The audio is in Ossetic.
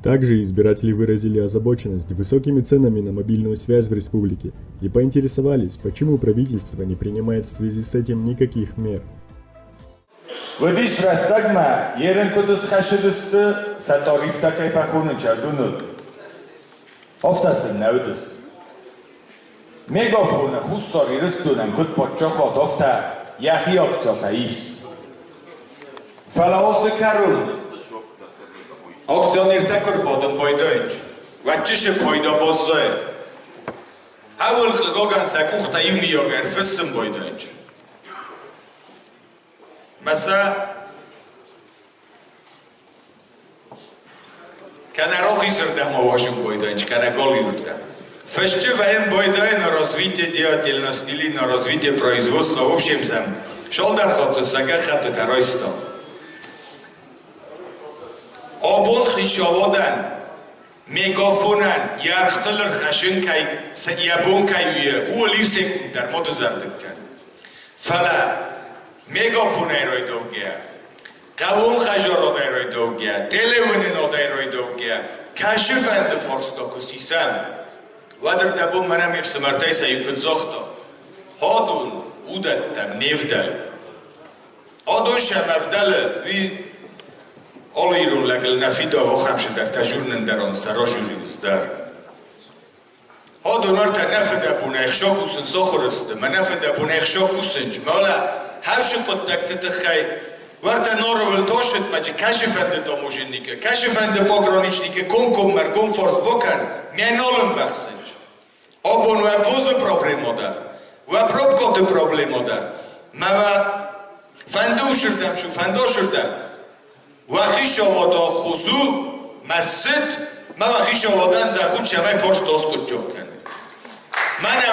Также избиратели выразили озабоченность высокими ценами на мобильную связь в республике и поинтересовались, почему правительство не принимает в связи с этим никаких мер. Уыдис рӕстӕгмӕ, ерын куыд схӕссыдысты, сӕ тарифтӕ кӕй фӕхонынц ӕрдуныл. Афтӕ сын нӕ уыдис. Мегафоны Хуссар Ирыстонӕн куыд паддзахад, афтӕ йӕхи акциятӕ ис. Фӕлӕ ацы кӕрон акционертӕ куы рбадын байдайынц, уӕд чысыл пайда баззайы. Ӕуыл хъыгагӕн сӕ къухтӕ иумиаг ӕрфыссын байдайынц. Мӕ сӕ кӕнӕ рохисырдӕм ауазын байдайынц, кӕнӕ галиуырдӕм. Фӕсчы вӕййын байдайы на развитие деятельности или на развитие производства в общем сӕм цалдӕр хатты сӕ гӕххӕттытӕ райстам. Абон хицауадӕн мегафонӕн йӕ ӕргътыл ӕрхӕссын кӕй йӕ бон кӕй у, ууыл иу секунд дӕр ма дызӕрдыг кӕн. Фӕлӕ мегафонӕй райдаугӕйӕ, хъӕууон хӕдзарадӕй райдаугӕйӕ, телеуынынадӕй райдаугӕйӕ, кӕцы-фӕнды фарста куы сисӕм, уӕд ӕрдӕбон мӕнӕ ме фсымӕртӕй сӕ иу куыд загъта, адон уыдӕттӕм не вдӕлы. Адон сӕм ӕвдӕлы, уый алы ирон лӕгыл нӕ фидауы ахӕм цыдӕртӕ журнӕндӕрон сӕ ражурынц дӕр. Адон ӕртӕ нӕ фыдӕбонӕй хсакусын сахуыр сты, мӕнӕ фыдӕбонӕй хсакусынч, мӕлӕ хӕсы хъуыддӕгты тыххӕй уӕртӕ Норовыл тошытмӕджы кӕцы-фӕнды таможенникы, кӕцы-фӕнды пограничникы комкоммӕ ргом фарст бакӕн, мӕ нал ӕмбӕхсынч. Абон уӕ позы проблема дӕр, уӕ пробкоты проблема дӕр, мӕ уӕ фӕнды усырдӕм шу, фӕнды осырдӕм, уӕхи сауада хосу, мӕ цыд, мӕ уӕхи сауадан зӕгъут, цӕмӕй фарст аскъуыддзаг кӕнын. Мӕнӕ